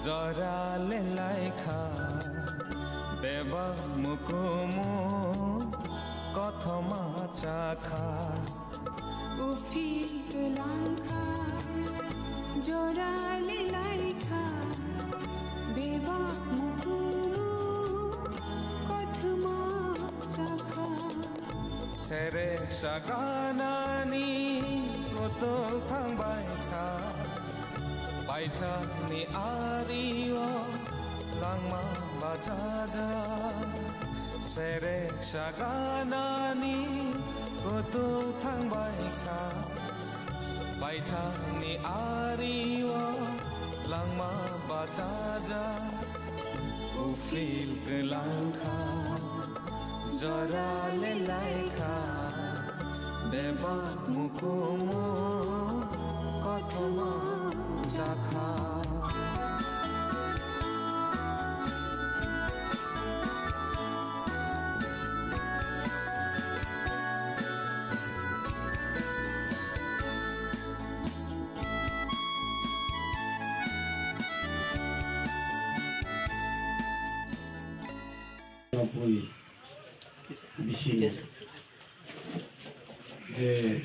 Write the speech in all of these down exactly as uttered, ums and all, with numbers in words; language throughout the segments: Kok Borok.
Jora le laikha, bebak mukumu kothoma chakha. Uphil langkha, jora le laikha, bebak mukumu kothoma chakha. Serek saganani kotol thangbai kha, paithakni ario langma bachaja. Serek saganani kotol thangbai kha, paithakni ario langma bachaja. Uphil kwlangkha, jora le laikha, bebak mukumu kothoma chakha. Noboi bisini je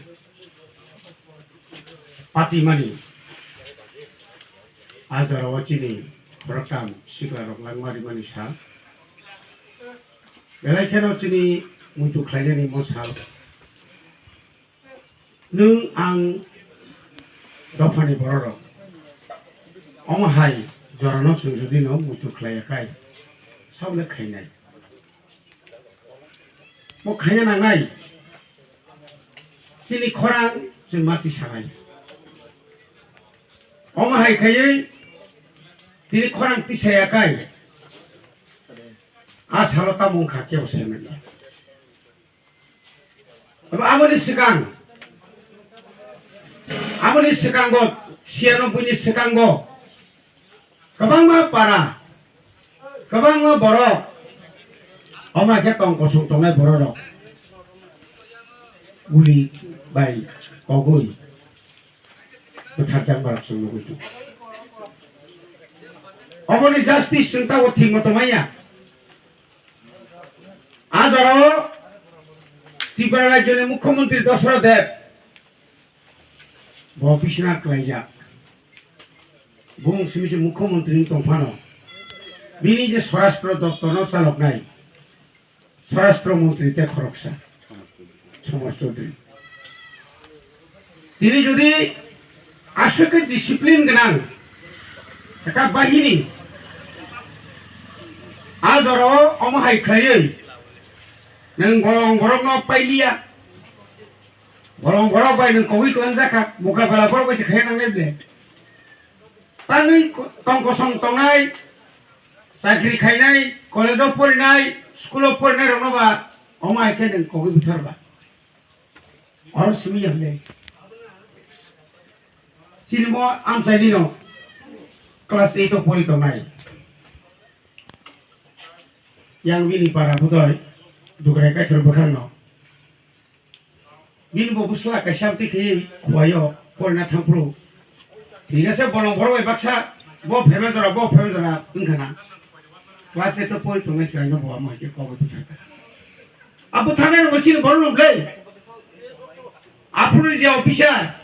patimani a jorao chini khoroktham siklarok langma rimani sal. Belai kheno chini muitu khlainani mo sal. Nwng ang dophani bororok omo hai jorano chwng jodi no muitu khlaiya khai, sabole khainai? Bo khaina nangnai, chini khorang chwng ma tisanai. Omo hai khaiwi tini khorang tisaya khai, a salo tamo wngkha kebo sai manya. Abo aboni swkang, aboni swkango, siyanobbuini swkango kwbangma para, kwbangma borok, omo khe tong kosong tongnai bororok guli bai kogwi bwtharjakmarok chwng nugwi tongo. Oboni justice chwng tabuk thik moto manya. A jorao Tripura rajyoni Mukhyamantri Dasarath Deb bo bisina klaijak. Bung simi se Mukhyamantri wng tong phano bini je Swarashtra Doptor no chaloknai Swarashtra Mantri tei khoroksa Somaj Chaudhary. Tini jodi aswk khe discipline gwnang ekta bahini, a jorao omo hai khlaiwi nwng bolong borokno pailiya, bolong borok bai nwng kogwi tongjakha, mukabela borok bai se khaina nangnai ble. Tangwi ko-, tong kosong tongnai, chakri khainai, college o porinai, school o porinai rokno ba omo hai khe nwng kogwi buthar ba. Oro simi ya hwnwi. Chini mo amchaini no class eight o pori tongnai. Yang bini para budoi Dugrai Kaithor bwkhak no. Bini bo bwsla kaisa amtwi khe khuaio porina thangphuru. Thik ase, bolong borok bai baksa bo phaiba jora, bo phaiba jora wngkha na. Class eight o pori tongnai chwraino bo amo hai khe kok bai bwthar kha. A bwtharnai rokno chini borok rok le. Aphuru ni je officer.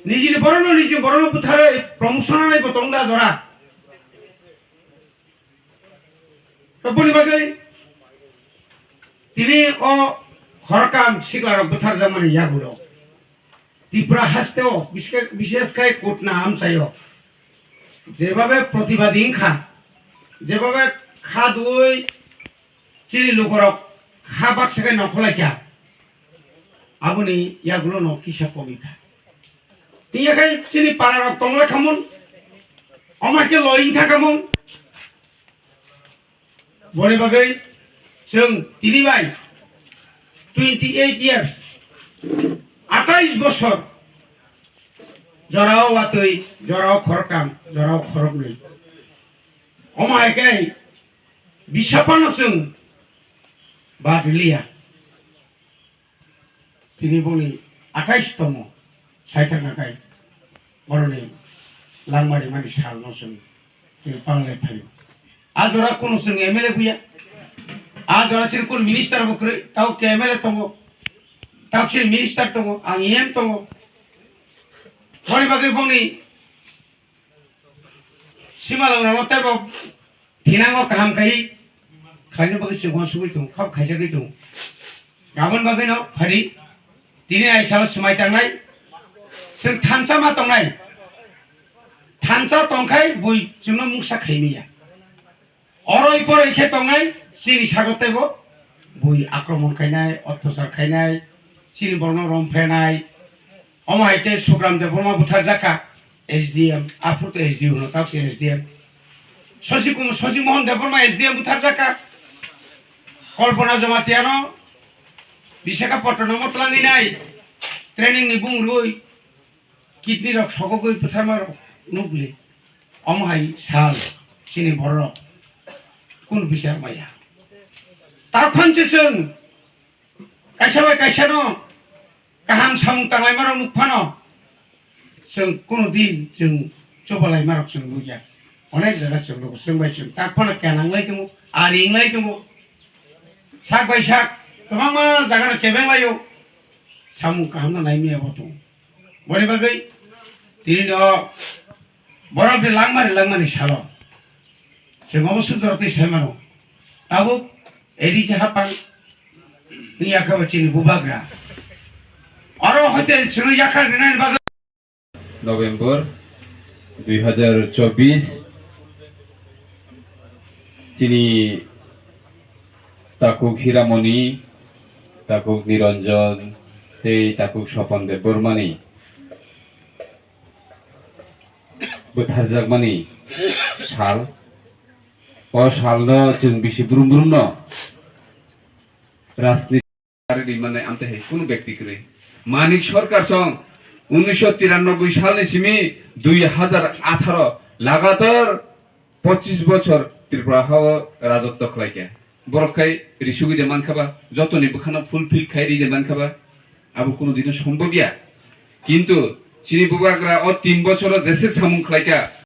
Nijini borok no, nijini borok no bwtharwi promotion nai bo tong da jora. Toboni bagwi tini o khoroktham siklarok bwtharjakmani yagulo Tripura hasteo, bishe-, bishesh khai Kutna amchaio jebabe protibadi wngkha, jebabe kha dui chini lukorok kha baksa khai nongkhorlaikha, aboni yagulono kisa komikha. Tini khai chini pararok tonglai khamung, omo khe loring tha khamung. Boni bagwi chwng tini bai twenty eight years, atais bosor, jorao watwi, jorao khoroktham, jorao khoroknwi. Omo hai khe bisapano chwng bad liya. Tini boni atais tomo saithak nakai boroni langma rimani salno chwng, chwng panglai phaio. A jora kunu chwng M L A buya. A jora chini kunu minister bo kwrwi, tao ke M L A tongo, tao chini minister tongo, ang E M tongo. Boni bagwi bongni simalongrokno teibo thinango kaham khai khlaina bagwi chwng uansugwi tongo, khap khaijagwi tongo. Aboni bagwino phari tini aisalo swmai tangnai, chwng thansa ma tongnai, thansa tongkhai bui chwngno mungsa khaimaya. Oroi poroi khe tongnai chini sago teibo bui akromon khainai, ottachar khainai, chini borokno rom phrenai. Omo hai khe Sukram Debbarma butharjakha S D M, aphuru to S D O hwno, tabuk se S D M. Sosi Kum-, Sosi Mohan Debbarma S D M butharjakha. Kalpana Jamatiano Visakhapatnamo twlangwi nai, training ni bung rwi, kidney rok sogogwi butharma rok nukli. Omo hai sal chini borok kunu bichar maya. Taphang se chwng kaisa bai kaisa no kaham samung tanglai marok nuk phano chwng kunu din chwng chobalaima rok chwng nukya. Onek jaga chwng nugo, chwng bai chwng tak phano kenang lai tongo, ari wng lai tongo. Sak bai sak kwbangma jaga no kebeng laio. Samung kaham no nai maya bo tongo. Boni bagwi tini no borok de langmani langmani salo chwng obo sudoro twi sai mano. Tabuk A D C hapang wngya khe bo chini bubagra. Oro hoite chwngno yakha rinani bagwi November dui hajar chobbish chini takhuk Hiramoni, takhuk Niranjan tei takhuk Swapan Debbarmani bwtharjakmani sal. O salno chwng bisi brum brumno rajniti rimani amtwi hai kunu bekti kwrwi. Manik Sarkar song unnisho tiranoboi salni simi dui hajar atharo lagatar pochis bochor Tripura hao rajotto khlaikha. Borok khai risugwi de mankha ba, jotoni bwkhano fulfill khai ri de mankha ba, abo kunu dino sombobya. Kintu chini bubagra o tin bochoro jeswk samung khlaikha,